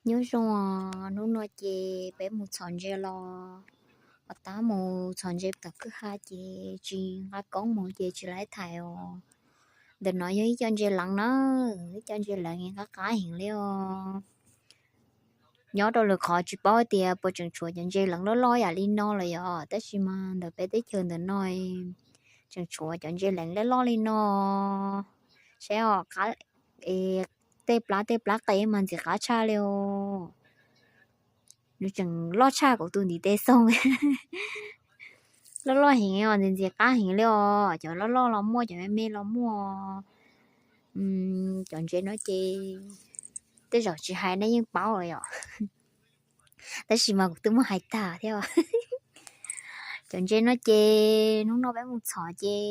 Nyob zoo, hnub no ces peb mus txhom ntses los, tab mus txhom ntses tom kwj ha ces tsis nqa koob mus ces tsis laib thaiv os. Ntawm no yog ib co ntses leev na, ib co ntses leev qab qab heev li os. Nyob rau lwm qhov tsis paub tias puas tseem tshuav cov ntses leev loj loj yam li no lawm yom, tab sis mas ntawm peb teb chaws ntawm no tseem tshuav cov ntses leev loj loj li no. Saib os, tej plab tej plab qe mas ntxim qab tshaj li os. Nws tseem loj tshaj kuv tus ntiv tes xoo. Loj loj heev os, ntxim ntxim qab heev li os. Cov loj loj los muaj, cov me me los muaj. Cov ntses no ces tej zaum tsis hais nej yeej paub lawm yom, tab sis mas kuv twb muab hais tag thiab. Cov ntses no ces hnub no peb mus txhom ces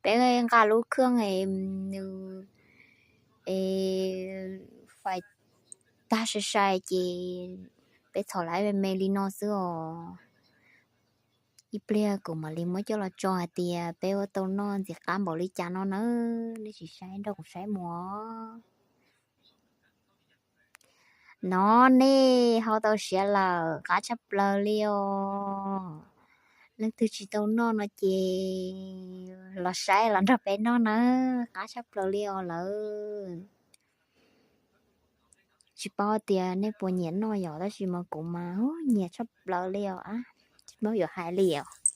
peb nqa lub khaj es nws es fais tag sai sai ces peb txhom lawm me me li no xwb os. Ib pliag kuv mam li muab coj los tso hais tias peb ua tau noj ntxim qab npaum li cas no nawb, nej sim saib nrog kuv saib mus. No nej hau tau siav lawm, qab tshaj plaws li os. Leej twg tsis tau noj no ces los saib los nrog peb noj nawb, qab tshaj plaws li os lawm. Tsis paub tias nej puas nyiam noj yom, tab sis mas kuv mas nyiam tshaj plaws li os, tsis paub yuav hais li os.